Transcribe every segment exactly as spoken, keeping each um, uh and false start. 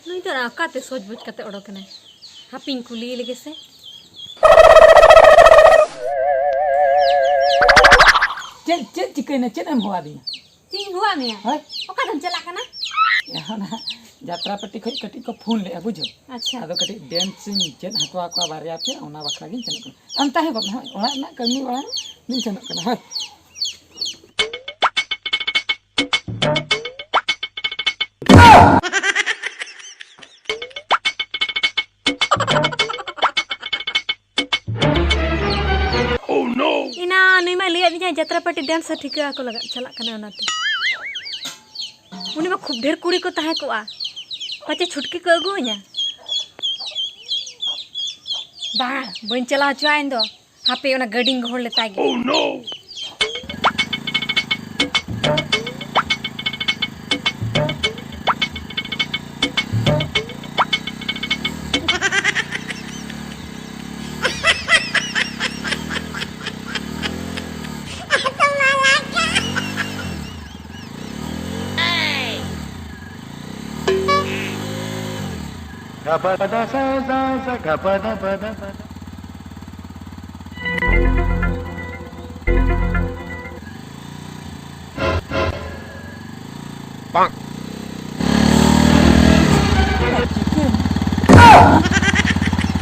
ᱱᱩᱭ ᱫᱚ ᱚᱠᱟᱛᱮ ᱥᱚᱡᱽ ᱵᱚᱡᱽ ᱠᱟᱛᱮ ᱚᱰᱚᱠ ᱮᱱᱟᱭ? ᱦᱟᱯᱤᱧ ᱠᱩᱞᱤᱭᱮ ᱞᱮᱜᱮ ᱥᱮ᱾ ᱪᱮᱫ, ᱪᱮᱫ ᱪᱤᱠᱟᱹᱭᱮᱱᱟ? ᱪᱮᱫ ᱮᱢ ᱦᱚᱦᱚᱣᱟᱫᱤᱧᱟ? ᱪᱮᱫ ᱤᱧ ᱦᱚᱦᱚᱣᱟᱫ ᱢᱮᱭᱟ? ᱦᱳᱭ᱾ ᱚᱠᱟ ᱛᱮᱢ ᱪᱟᱞᱟᱜ ᱠᱟᱱᱟ? ᱮᱦᱚᱱ ᱦᱟᱸᱜ ᱡᱟᱛᱨᱟ ᱯᱟᱹᱴᱤ ᱠᱷᱚᱡ ᱠᱟᱹᱴᱤᱡ ᱠᱚ ᱯᱷᱳᱱ ᱞᱮᱜᱼᱟ, ᱵᱩᱡᱷᱟᱹᱣ᱾ ᱟᱪᱪᱷᱟ᱾ ᱟᱫᱚ ᱠᱟᱹᱴᱤᱡ ᱰᱮᱱᱥ ᱤᱧ ᱪᱮᱫ ᱦᱚᱪᱚ ᱟᱠᱚᱣᱟ ᱵᱟᱨᱭᱟ ᱯᱮᱭᱟ, ᱚᱱᱟ ᱵᱟᱠᱷᱨᱟ ᱜᱤᱧ ᱪᱟᱞᱟᱜ ᱠᱟᱱᱟ᱾ ᱟᱢ ᱛᱟᱦᱮᱸ ᱠᱚᱜ ᱢᱮ, ᱦᱳᱭ, ᱚᱲᱟᱜ ᱨᱮᱱᱟᱜ ᱠᱟᱹᱢᱤ ᱵᱟᱲᱟ ᱨᱤᱧ ᱥᱮᱱᱚᱜ ᱠᱟᱱᱟ, ᱦᱳᱭ᱾ ᱮᱱᱟ ᱱᱩᱭ ᱢᱟᱭ ᱞᱟᱹᱭᱟᱫ ᱞᱤᱧᱟ ᱡᱟᱛᱨᱟ ᱯᱟᱨᱴᱤ ᱰᱮᱱᱥ ᱴᱷᱤᱠᱟᱹ ᱟᱠᱚ ᱞᱟᱜᱟᱜ ᱪᱟᱞᱟᱜ ᱠᱟᱱᱟ, ᱚᱱᱟᱛᱮ᱾ ᱩᱱᱤ ᱢᱟ ᱠᱷᱩᱵ ᱰᱷᱮᱨ ᱠᱩᱲᱤ ᱠᱚ ᱛᱟᱦᱮᱸ ᱠᱚᱜᱼᱟ, ᱯᱟᱪᱮ ᱪᱷᱩᱴᱠᱤ ᱠᱚ ᱟᱹᱜᱩᱣᱟᱹᱧᱟ᱾ ᱵᱟᱝ, ᱵᱟᱹᱧ ᱪᱟᱞᱟᱣ ᱦᱚᱪᱚᱣᱟᱜᱼᱟ ᱤᱧ ᱫᱚ᱾ ᱦᱟᱯᱮ, ᱚᱱᱟ ᱜᱟᱹᱰᱤᱧ ᱜᱚᱦᱚᱲ ᱞᱮᱛᱟᱭ ᱜᱮ᱾ Oh no!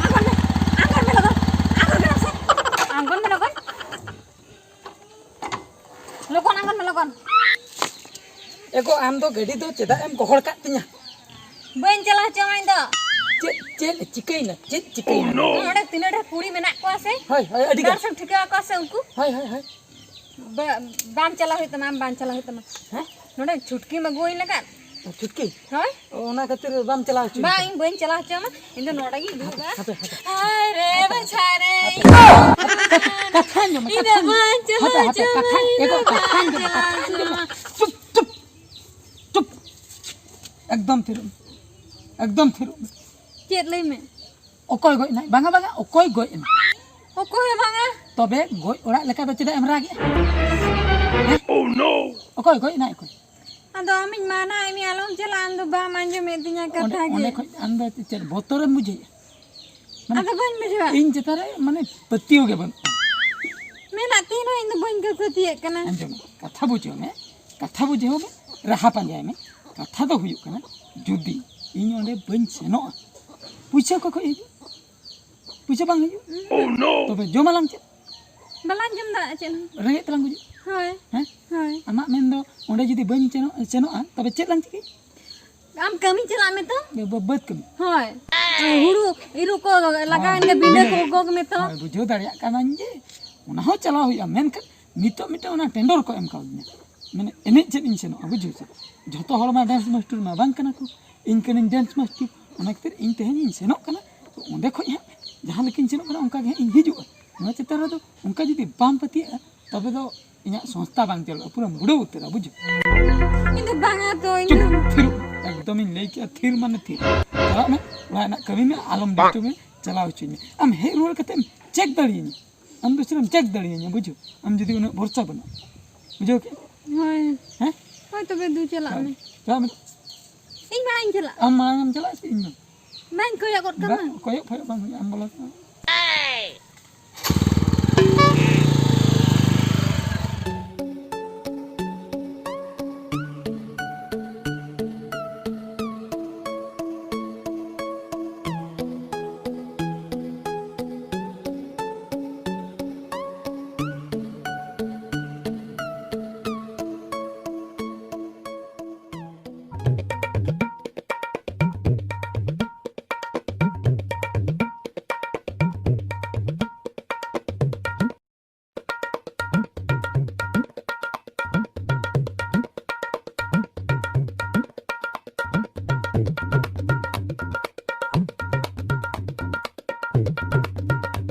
ᱟᱬᱜᱚᱱ ᱢᱮ, ᱟᱬᱜᱚᱱ ᱢᱮ ᱞᱚᱜᱚᱱ᱾ ᱞᱚᱜᱚᱱ, ᱟᱬᱜᱚᱱ ᱢᱮ, ᱞᱚᱜᱚᱱ᱾ ᱮᱜᱳ, ᱟᱢ ᱫᱚ ᱜᱟᱹᱰᱤ ᱫᱚ ᱪᱮᱫᱟᱜ ᱮᱢ ᱜᱚᱦᱚᱲ ᱠᱟᱫ ᱛᱤᱧᱟ? ᱵᱟᱹᱧ ᱪᱟᱞᱟᱣ ᱦᱚᱪᱚ ᱟᱢᱟ ᱤᱧ ᱫᱚ᱾ ᱪᱮᱫ, ᱪᱮᱫ ᱪᱤᱠᱟᱹᱭᱮᱱᱟ? ᱪᱮᱫ ᱪᱤᱠᱟᱹᱭᱮᱱᱟ? ᱱᱚᱰᱮ ᱛᱤᱱᱟᱹᱜ ᱰᱷᱮᱨ ᱠᱩᱲᱤ ᱢᱮᱱᱟᱜ ᱠᱚᱣᱟ ᱥᱮ? ᱦᱳᱭ, ᱦᱳᱭ, ᱟᱹᱰᱤ ᱜᱟᱱ᱾ ᱰᱟᱱᱥ ᱮᱢ ᱴᱷᱤᱠᱟᱹ ᱟᱠᱚᱣᱟ ᱥᱮ ᱩᱱᱠᱩ? ᱦᱳᱭ, ᱦᱳᱭ, ᱦᱳᱭ᱾ ᱵᱟ-, ᱵᱟᱢ ᱪᱟᱞᱟᱣ ᱦᱩᱭᱩᱜ ᱛᱟᱢᱟ, ᱟᱢ ᱵᱟᱝ ᱪᱟᱞᱟᱣ ᱦᱩᱭᱩᱜ ᱛᱟᱢᱟ᱾ ᱦᱮᱸ? ᱱᱚᱰᱮ ᱪᱷᱩᱴᱠᱤᱢ ᱟᱹᱜᱩᱣᱟᱹᱧ ᱞᱟᱜᱟᱫ᱾ ᱪᱷᱩᱴᱠᱤ? ᱦᱳᱭ᱾ ᱚ, ᱚᱱᱟ ᱠᱷᱟᱹᱛᱤᱨ ᱵᱟᱢ ᱪᱟᱞᱟᱣ ᱦᱚᱪᱚᱧ ᱵᱟᱝ, ᱠᱟᱱᱟ? ᱤᱧ ᱵᱟᱹᱧ ᱪᱟᱞᱟᱣ ᱦᱚᱪᱚ ᱟᱢᱟ᱾ ᱤᱧ ᱫᱚ ᱱᱚᱰᱮ ᱜᱤᱧ ᱫᱩᱲᱩᱵᱼᱟ᱾ ᱦᱟᱯᱮ, ᱦᱟᱯᱮ᱾ ᱦᱟᱭ ᱨᱮ ᱵᱟᱪᱷᱟ ᱨᱮ᱾ ᱦᱟᱯᱮ᱾ ᱠᱟᱛᱷᱟ ᱟᱸᱡᱚᱢ ᱢᱮ, ᱤᱧ ᱫᱚ ᱠᱟᱛᱷᱟ ᱟᱸᱡᱚᱢ ᱢᱮ᱾ ᱵᱟᱹᱧ ᱪᱟᱞᱟᱣ ᱦᱟᱯᱮ, ᱦᱟᱯᱮ, ᱦᱚᱪᱚ ᱠᱟᱛᱷᱟ, ᱢᱮᱭᱟ, ᱮ ᱜᱚ, ᱤᱧ ᱫᱚ ᱠᱟᱛᱷᱟ ᱵᱟᱹᱧ ᱟᱸᱡᱚᱢ ᱢᱮ, ᱪᱟᱞᱟᱣ ᱠᱟᱛᱷᱟ ᱦᱚᱪᱚ ᱟᱸᱡᱚᱢ ᱢᱮ᱾ ᱢᱮᱭᱟ᱾ ᱪᱩᱯ, ᱪᱩᱯ, ᱪᱩᱯ᱾ ᱮᱠᱫᱚᱢ ᱛᱷᱤᱨᱚᱜ ᱢᱮ᱾ ᱮᱠᱫᱚᱢ ᱛᱷᱤᱨᱚᱜ ᱢᱮ᱾ ᱪᱮᱫ ᱞᱟᱹᱭ ᱢᱮ? ᱚᱠᱚᱭ ᱜᱚᱡ ᱮᱱᱟᱭ? ᱵᱟᱝᱟ, ᱵᱟᱝᱟ, ᱚᱠᱚᱭ ᱜᱚᱡ ᱮᱱᱟ? ᱚᱠᱚᱭ ᱦᱚᱸ ᱵᱟᱝᱟ᱾ ᱛᱚᱵᱮ ᱜᱚᱡ ᱚᱲᱟᱜ ᱞᱮᱠᱟ ᱫᱚ ᱪᱮᱫᱟᱜ ᱮᱢ ᱨᱟᱜᱮᱜᱼᱟ? ᱦᱮᱸ? ᱚᱠᱚᱭ ᱜᱚᱡ ᱮᱱᱟᱭ, ᱚᱠᱚᱭ? ᱟᱫᱚ ᱟᱢᱤᱧ ᱢᱟᱱᱟᱭᱮᱫ ᱢᱮᱭᱟ, ᱟᱞᱚᱢ ᱪᱟᱞᱟᱜᱼᱟ, ᱟᱢ ᱫᱚ ᱵᱟᱢ ᱟᱸᱡᱚᱢᱮᱫ ᱛᱤᱧᱟ ᱠᱟᱛᱷᱟ ᱚᱸᱰᱮ, ᱜᱮ᱾ ᱚᱸᱰᱮ ᱠᱷᱚᱡ ᱟᱢ ᱫᱚ ᱪᱮᱫ ᱵᱚᱛᱚᱨᱮᱢ ᱵᱩᱡᱷᱟᱹᱣᱮᱫᱼᱟ? ᱢᱟᱱᱮ, ᱟᱫᱚ ᱵᱟᱹᱧ ᱵᱩᱡᱷᱟᱹᱣᱟ᱾ ᱤᱧ ᱪᱮᱛᱟᱱ ᱨᱮ, ᱢᱟᱱᱮ, ᱯᱟᱹᱛᱭᱟᱹᱣ ᱜᱮ ᱵᱟᱹᱱᱩᱜ ᱛᱟᱢᱟ᱾ ᱢᱮᱱᱟᱜ ᱛᱤᱧ ᱨᱮᱦᱚᱸ ᱤᱧ ᱫᱚ ᱵᱟᱹᱧ ᱠᱩᱥᱤᱭᱟᱜ ᱠᱟᱱᱟ᱾ ᱟᱸᱡᱚᱢ ᱢᱮ, ᱠᱟᱛᱷᱟ ᱵᱩᱡᱷᱟᱹᱣ ᱢᱮ, ᱠᱟᱛᱷᱟ ᱵᱩᱡᱷᱟᱹᱣ ᱢᱮ, ᱨᱟᱦᱟ ᱯᱟᱸᱡᱟᱭ ᱢᱮ᱾ ᱠᱟᱛᱷᱟ ᱫᱚ ᱦᱩᱭᱩᱜ ᱠᱟᱱᱟ, ᱡᱩᱫᱤ ᱤᱧ ᱚᱸᱰᱮ ᱵᱟᱹᱧ ᱥᱮᱱᱚᱜᱼᱟ, ᱯᱩᱭᱥᱟᱹ ᱚᱠᱟ ᱠᱷᱚᱡ ᱦᱤᱡᱩᱜᱼᱟ? ᱯᱩᱭᱥᱟᱹ ᱵᱟᱝ ᱦᱤᱡᱩᱜᱼᱟ᱾ ᱛᱚᱵᱮ ᱡᱚᱢᱟᱞᱟᱝ ᱪᱮᱫ? ᱵᱟᱞᱟᱝ ᱡᱚᱢ ᱫᱟᱲᱮᱭᱟᱜᱼᱟ ᱪᱮᱫ ᱦᱚᱸ᱾ ᱨᱮᱸᱜᱮᱡ ᱛᱮᱞᱟᱝ ᱜᱩᱡᱩᱜᱼᱟ᱾ ᱦᱳᱭ᱾ ᱦᱮᱸ? ᱦᱳᱭ᱾ ᱟᱢᱟᱜ ᱢᱮᱱ ᱫᱚ ᱚᱸᱰᱮ ᱡᱩᱫᱤ ᱵᱟᱹᱧ ᱥᱮᱱᱚᱜ-, ᱥᱮᱱᱚᱜᱼᱟ, ᱛᱚᱵᱮ ᱪᱮᱫ ᱞᱟᱝ ᱪᱤᱠᱟᱹᱭᱟ? ᱟᱢ ᱠᱟᱹᱢᱤ ᱪᱟᱞᱟᱜ ᱢᱮ ᱛᱚ᱾ ᱵᱟᱹ-, ᱵᱟᱹ-, ᱵᱟᱹᱫᱽ ᱠᱟᱹᱢᱤ᱾ ᱦᱳᱭ᱾ ᱦᱩᱲᱩ ᱤᱨᱚᱜ ᱠᱚ ᱞᱟᱜᱟᱣᱮᱱ ᱜᱮ, ᱵᱤᱸᱰᱟᱹ ᱠᱚ ᱜᱚᱜᱽ ᱢᱮ ᱛᱚ᱾ ᱦᱳᱭ, ᱵᱩᱡᱷᱟᱹᱣ ᱫᱟᱲᱮᱭᱟᱜ ᱠᱟᱱᱟᱧ ᱡᱮ ᱚᱱᱟ ᱦᱚᱸ ᱪᱟᱞᱟᱣ ᱦᱩᱭᱩᱜᱼᱟ, ᱢᱮᱱᱠᱷᱟᱱ ᱱᱤᱛᱚᱜ ᱢᱤᱫᱴᱟᱝ ᱚᱱᱟ ᱴᱮᱱᱰᱚᱨ ᱠᱚ ᱮᱢ ᱠᱟᱣᱫᱤᱧᱟ, ᱢᱟᱱᱮ ᱮᱱᱮᱡ ᱪᱮᱫ ᱤᱧ ᱥᱮᱱᱚᱜᱼᱟ, ᱵᱩᱡᱷᱟᱹᱣ ᱥᱮ? ᱡᱷᱚᱛᱚ ᱦᱚᱲ ᱢᱟ ᱰᱮᱱᱥ ᱢᱟᱥᱴᱟᱨ ᱢᱟ ᱵᱟᱝ ᱠᱟᱱᱟ ᱠᱚ, ᱤᱧ ᱠᱟᱹᱱᱟᱹᱧ ᱰᱮᱱᱥ ᱢᱟᱥᱴᱟᱨ, ᱚᱱᱟ ᱠᱷᱟᱹᱛᱤᱨ ᱤᱧ ᱛᱮᱦᱮᱧ ᱤᱧ ᱥᱮᱱᱚᱜ ᱠᱟᱱᱟ᱾ ᱛᱚ ᱚᱸᱰᱮ ᱠᱷᱚᱡ ᱦᱟᱸᱜ ᱡᱟᱦᱟᱸ ᱞᱮᱠᱟᱧ ᱥᱮᱱᱚᱜ ᱠᱟᱱᱟ, ᱚᱱᱠᱟ ᱜᱮ ᱦᱟᱸᱜ ᱤᱧ ᱦᱤᱡᱩᱜᱼᱟ᱾ ᱚᱱᱟ ᱪᱮᱛᱟᱱ ᱨᱮᱫᱚ ᱚᱱᱠᱟ ᱡᱩᱫᱤ ᱵᱟᱢ ᱯᱟᱹᱛᱭᱟᱹᱜᱼᱟ, ᱛᱚᱵᱮ ᱫᱚ ᱤᱧᱟᱹᱜ ᱥᱚᱝᱥᱛᱷᱟ ᱵᱟᱝ ᱪᱟᱞᱟᱜᱼᱟ, ᱯᱩᱨᱟᱹᱢ ᱵᱩᱰᱟᱹᱣ ᱩᱛᱟᱹᱨᱟ, ᱵᱩᱡᱷᱟᱹᱣ? ᱤᱧ ᱫᱚ ᱵᱟᱝᱟ ᱛᱚ, ᱤᱧ ᱪᱩᱯ, ᱫᱚ ᱛᱷᱤᱨ᱾ ᱮᱠᱫᱚᱢᱤᱧ ᱞᱟᱹᱭ ᱠᱮᱜᱼᱟ, ᱛᱷᱤᱨ ᱢᱟᱱᱮ ᱛᱷᱤᱨ᱾ ᱪᱟᱞᱟᱜ ᱢᱮ, ᱚᱲᱟᱜ ᱨᱮᱱᱟᱜ ᱠᱟᱹᱢᱤ ᱢᱮ, ᱟᱞᱚᱢ ᱰᱤᱥᱴᱟᱵ ᱢᱮ, ᱪᱟᱞᱟᱣ ᱦᱚᱪᱚᱧ ᱢᱮ᱾ ᱟᱢ ᱦᱮᱡ ᱨᱩᱣᱟᱹᱲ ᱠᱟᱛᱮᱢ ᱪᱮᱠ ᱫᱟᱲᱮᱭᱟᱹᱧᱟ, ᱟᱢ ᱫᱚ ᱪᱮᱫ ᱮᱢ ᱪᱮᱠ ᱫᱟᱲᱮᱭᱟᱹᱧᱟ, ᱵᱩᱡᱷᱟᱹᱣ? ᱟᱢ ᱡᱩᱫᱤ ᱩᱱᱟᱹᱜ ᱵᱷᱚᱨᱥᱟ ᱵᱟᱹᱱᱩᱜ, ᱵᱩᱡᱷᱟᱹᱣ ᱠᱮᱜᱼᱟ? ᱦᱳᱭ᱾ ᱦᱮᱸ? ᱦᱳᱭ, ᱛᱚᱵᱮ ᱫᱩ ᱪᱟᱞᱟᱜ ᱢᱮ᱾ ᱪᱟᱞᱟᱜ ᱢᱮ᱾ ᱤᱧ ᱢᱟᱲᱟᱝ ᱤᱧ ᱪᱟᱞᱟᱜ᱾ ᱟᱢ ᱢᱟᱲᱟᱝ ᱮᱢ ᱪᱟᱞᱟᱜᱼᱟ ᱥᱮ ᱤᱧ ᱢᱟᱲᱟᱝ? ᱵᱟᱹᱧ ᱠᱚᱭᱚᱜ ᱜᱚᱫ ᱠᱟᱢᱟ᱾ ᱵᱟᱝ, ᱠᱚᱭᱚᱜ ᱯᱷᱚᱭᱚᱜ ᱵᱟᱝ ᱦᱩᱭᱩᱜᱼᱟ, ᱟᱢ ᱵᱚᱞᱚ ᱠᱚᱜ ᱢᱮ᱾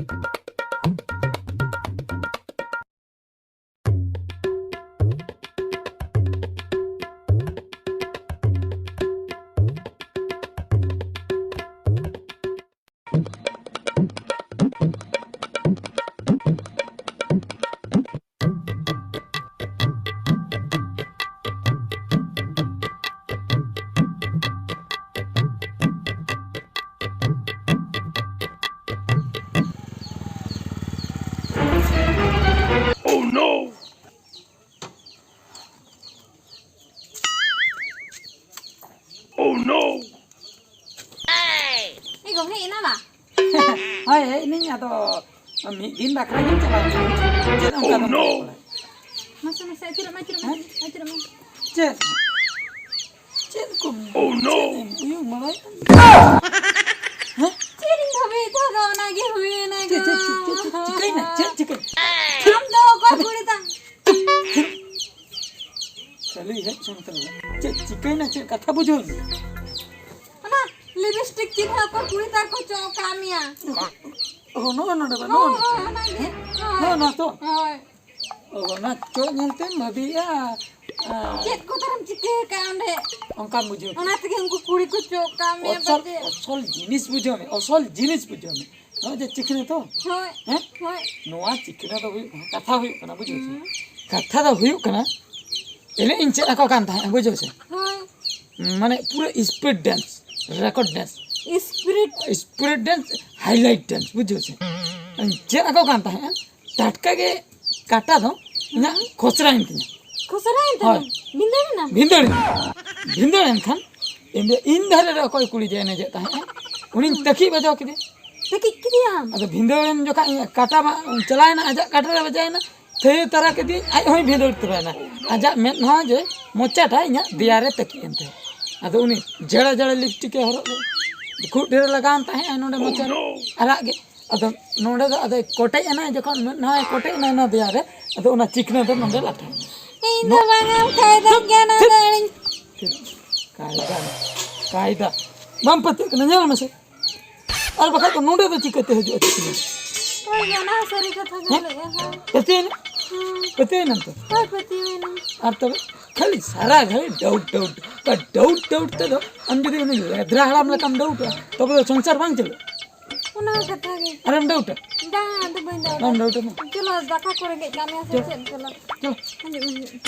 ᱢᱤᱫ ᱫᱤᱱ ᱵᱟᱠᱷᱨᱟ ᱜᱮᱢ ᱪᱟᱞᱟᱣ ᱮᱱᱟ᱾ ᱪᱮᱫ ᱚᱱᱠᱟ ᱫᱚ ᱵᱟᱝ ᱠᱟᱱᱟ᱾ ᱢᱟᱥᱮ, ᱢᱟᱥᱮ, ᱟᱹᱪᱩᱨᱚᱜ ᱢᱮ, ᱟᱹᱪᱩᱨᱚᱜ ᱢᱮ, ᱦᱮᱸ? ᱟᱹᱪᱩᱨᱚᱜ ᱢᱮ᱾ ᱪᱮᱫ? ᱪᱮᱫ ᱠᱚ? ᱪᱮᱫ ᱮᱢ ᱩᱭᱩᱝ ᱵᱟᱲᱟᱭᱮᱫ ᱠᱟᱱᱟ? ᱦᱮᱸ? ᱪᱮᱫ ᱤᱧ ᱵᱷᱟᱵᱤᱭᱮᱫ ᱛᱟᱦᱮᱸ ᱫᱚ, ᱚᱱᱟᱜᱮ ᱦᱩᱭᱮᱱᱟ ᱪᱮᱫ, ᱪᱮᱫ, ᱪᱮᱫ, ᱪᱮᱫ, ᱪᱮᱫ ᱪᱤᱠᱟᱹᱭᱮᱱᱟ? ᱪᱮᱫ ᱪᱤᱠᱟᱹᱭᱮᱱᱟ? ᱟᱢ ᱫᱚ ᱚᱠᱚᱭ ᱠᱩᱲᱤ ᱛᱟᱢ? ᱠᱷᱟᱹᱞᱤ ᱦᱮᱡ ᱥᱚᱢᱚᱭ ᱛᱟᱞᱮ᱾ ᱪᱮᱫ ᱪᱤᱠᱟᱹᱭᱮᱱᱟ? ᱪᱮᱫ ᱠᱟᱛᱷᱟ ᱵᱩᱡᱷᱟᱹᱣ ᱢᱮ? ᱚᱱᱟ ᱞᱤᱯᱥᱴᱤᱠ ᱪᱤᱱᱦᱟᱹ ᱚᱠᱚᱭ ᱠᱩᱲᱤ ᱛᱟᱨ ᱠᱚ ᱪᱚᱜ ᱠᱟᱜ ᱢᱮᱭᱟ? ᱚ, ᱱᱚᱜᱼᱚ ᱱᱚᱰᱮ ᱵᱟ, ᱱᱚᱜᱼᱚ ᱦᱳᱭ, ᱱᱚᱰᱮ᱾ ᱦᱳᱭ, ᱚᱱᱟᱜᱮ᱾ ᱦᱳᱭ᱾ ᱱᱚᱜᱼᱚ ᱱᱚᱣᱟ ᱛᱚ? ᱦᱳᱭ᱾ ᱚ, ᱚᱱᱟ ᱪᱚᱜ ᱧᱮᱞ ᱛᱮᱢ ᱵᱷᱟᱹᱵᱤᱭᱮᱜᱼᱟ, ᱟ, ᱪᱮᱫ ᱠᱚ ᱛᱟᱨᱮᱢ ᱪᱤᱠᱟᱹ ᱟᱠᱟᱫᱼᱟ ᱚᱸᱰᱮ? ᱚᱱᱠᱟᱢ ᱵᱩᱡᱷᱟᱹᱣ ᱠᱮᱫᱟ᱾ ᱚᱱᱟ ᱛᱮᱜᱮ ᱩᱱᱠᱩ ᱠᱩᱲᱤ ᱠᱚ ᱪᱚᱜ ᱠᱟᱜ ᱢᱮᱭᱟ ᱚᱥᱚᱞ, ᱯᱟᱪᱮ᱾ ᱚᱥᱚᱞ ᱡᱤᱱᱤᱥ ᱵᱩᱡᱷᱟᱹᱣ ᱢᱮ, ᱚᱥᱚᱞ ᱡᱤᱱᱤᱥ ᱵᱩᱡᱷᱟᱹᱣ ᱢᱮ᱾ ᱱᱚᱜᱼᱚᱭ ᱡᱮ ᱪᱤᱠᱷᱱᱟᱹ ᱛᱚ? ᱦᱳᱭ, ᱦᱮᱸ? ᱦᱳᱭ᱾ ᱱᱚᱣᱟ ᱪᱤᱠᱷᱱᱟᱹ ᱫᱚ ᱦᱩᱭᱩᱜ ᱠᱟᱱᱟ, ᱠᱟᱛᱷᱟ ᱦᱩᱭᱩᱜ ᱠᱟᱱᱟ, ᱵᱩᱡᱷᱟᱹᱣ ᱥᱮ? ᱦᱩᱸ᱾ ᱠᱟᱛᱷᱟ ᱫᱚ ᱦᱩᱭᱩᱜ ᱠᱟᱱᱟ, ᱮᱱᱮᱡ ᱤᱧ ᱪᱮᱫ ᱟᱠᱚ ᱠᱟᱱ ᱛᱟᱦᱮᱸᱫ, ᱵᱩᱡᱷᱟᱹᱣ ᱥᱮ? ᱦᱳᱭ᱾ ᱢᱟᱱᱮ ᱯᱩᱨᱟᱹ speed dance, record dance, spirit, spirit dance, highlight dance, ᱵᱩᱡᱷᱟᱹᱣ ᱥᱮ? ᱪᱮᱫ ᱟᱠᱚ ᱠᱟᱱ ᱛᱟᱦᱮᱸᱫ, ᱴᱟᱴᱠᱟ ᱜᱮ ᱠᱟᱴᱟ ᱫᱚ ᱤᱧᱟᱹᱜ ᱠᱷᱚᱥᱨᱟᱭᱮᱱ ᱛᱤᱧᱟ᱾ ᱠᱷᱚᱥᱨᱟᱭᱮᱱ ᱛᱟᱢᱟ? ᱦᱳᱭ᱾ ᱵᱷᱤᱸᱫᱟᱹᱲ ᱮᱱᱟ? ᱵᱷᱤᱸᱫᱟᱹᱲ ᱮᱱᱟ᱾ ᱵᱷᱤᱸᱫᱟᱹᱲ ᱮᱱ ᱠᱷᱟᱱ ᱤᱧ ᱫᱚ ᱤᱧ ᱫᱷᱟᱨᱮ ᱨᱮ ᱚᱠᱚᱭ ᱠᱩᱲᱤ ᱡᱮ ᱮᱱᱮᱡᱮᱫ ᱛᱟᱦᱮᱸᱫ, ᱩᱱᱤᱧ ᱛᱟᱹᱠᱤᱡ ᱵᱟᱡᱟᱣ ᱠᱮᱫᱮᱭᱟ᱾ ᱛᱟᱹᱠᱤᱡ ᱠᱮᱫᱮᱭᱟᱢ? ᱟᱫᱚ ᱵᱷᱤᱸᱫᱟᱹᱲ ᱮᱱ ᱡᱚᱠᱷᱟᱡ ᱤᱧᱟᱹᱜ ᱠᱟᱴᱟ ᱢᱟ ᱪᱟᱞᱟᱣᱮᱱᱟ, ᱟᱡᱟᱜ ᱠᱟᱴᱟ ᱨᱮ ᱵᱟᱡᱟᱣᱮᱱᱟ, ᱛᱷᱟᱹᱭᱟᱹ ᱛᱟᱨᱟ ᱠᱮᱫᱮᱭᱟᱹᱧ, ᱟᱡ ᱦᱚᱸᱭ ᱵᱷᱤᱸᱫᱟᱹᱲ ᱛᱚᱨᱟᱭᱮᱱᱟ᱾ ᱟᱡᱟᱜ ᱢᱮᱫᱦᱟ ᱡᱮ ᱢᱚᱪᱟᱴᱟᱜ ᱤᱧᱟᱹᱜ ᱫᱮᱭᱟ ᱨᱮ ᱛᱟᱹᱠᱤᱡ ᱮᱱ ᱛᱟᱭᱟ᱾ ᱟᱫᱚ ᱩᱱᱤ ᱡᱮᱲᱟ ᱡᱮᱲᱟ ᱞᱤᱯᱥᱴᱤᱠ ᱮ ᱦᱚᱨᱚᱜ ᱞᱮᱫ, ᱠᱷᱩᱵ ᱰᱷᱮᱨ ᱞᱟᱜᱟᱣᱮᱱ ᱛᱟᱦᱮᱸᱫ ᱱᱚᱰᱮ ᱢᱚᱪᱟ ᱨᱮ, ᱟᱨᱟᱜ ᱜᱮ᱾ ᱟᱫᱚ ᱱᱚᱰᱮ ᱫᱚ ᱟᱫᱚᱭ ᱠᱚᱴᱮᱡ ᱮᱱᱟ, ᱡᱚᱠᱷᱚᱱ ᱢᱮᱫᱦᱟᱭ ᱠᱚᱴᱮᱡ ᱮᱱᱟ ᱚᱱᱟ ᱫᱮᱭᱟ ᱨᱮ, ᱟᱫᱚ ᱚᱱᱟ ᱪᱤᱠᱷᱱᱟᱹ ᱫᱚ ᱱᱚᱰᱮ ᱞᱟᱴᱷᱟ ᱮᱱᱟ᱾ ᱤᱧ ᱫᱚ ᱵᱟᱝ ᱮᱢ ᱠᱟᱭᱫᱟᱧ ᱠᱟᱱᱟ, ᱫᱟᱹᱲᱤᱧ᱾ ᱠᱟᱭᱫᱟ, ᱠᱟᱭᱫᱟ᱾ ᱵᱟᱢ ᱯᱟᱹᱛᱭᱟᱹᱜ ᱠᱟᱱᱟ, ᱧᱮᱞ ᱢᱮᱥᱮ᱾ ᱟᱨ ᱵᱟᱠᱷᱟᱡ ᱫᱚ ᱱᱚᱰᱮ ᱫᱚ ᱪᱤᱠᱟᱹᱛᱮ ᱦᱤᱡᱩᱜᱼᱟ ᱪᱤᱠᱷᱱᱟᱹ? ᱦᱳᱭ, ᱚᱱᱟ ᱦᱚᱸ ᱥᱟᱹᱨᱤ ᱠᱟᱛᱷᱟ ᱜᱮ ᱦᱮᱸ? ᱞᱟᱹᱭᱮᱜᱼᱟ, ᱦᱳᱭ᱾ ᱯᱟᱹᱛᱭᱟᱹᱣᱮᱱᱟ? ᱦᱩᱸ᱾ ᱯᱟᱹᱛᱭᱟᱹᱣᱮᱱᱟᱢ ᱛᱚ? ᱦᱳᱭ, ᱯᱟᱹᱛᱭᱟᱹᱣᱮᱱᱟᱹᱧ᱾ ᱟᱨ ᱛᱚᱵᱮ ᱠᱷᱟᱹᱞᱤ ᱥᱟᱨᱟ ᱜᱷᱟᱹᱲᱤᱡ doubt, doubt᱾ ᱚᱱᱠᱟ doubt, doubt ᱛᱮᱫᱚ ᱟᱢ ᱡᱩᱫᱤ ᱩᱱᱤ ᱞᱮᱫᱽᱨᱟ ᱦᱟᱲᱟᱢ ᱞᱮᱠᱟᱢ doubtᱚᱜᱼᱟ, ᱛᱚᱵᱮ ᱫᱚ ᱥᱚᱝᱥᱟᱨ ᱵᱟᱝ ᱪᱟᱹᱞᱩᱜᱼᱟ᱾ ᱚᱱᱟ ᱦᱚᱸ ᱠᱟᱛᱷᱟ ᱜᱮ᱾ ᱟᱨᱮᱢ doubtᱟ? ᱵᱟᱝ, ᱟᱫᱚ ᱵᱟᱹᱧ doubtᱟ᱾ ᱵᱟᱢ doubtᱟ ᱢᱟ? ᱪᱚᱞᱚ, ᱫᱟᱠᱟ ᱠᱚ ᱨᱮᱸᱜᱮᱡ ᱠᱟᱜ ᱢᱮᱭᱟ ᱥᱮ ᱪᱚᱞ᱾ ᱪᱮᱫ? ᱪᱚᱞᱚ᱾ ᱪᱚᱞ᱾ ᱦᱤᱡᱩᱜ ᱢᱮ, ᱦᱤᱡᱩᱜ ᱢᱮ᱾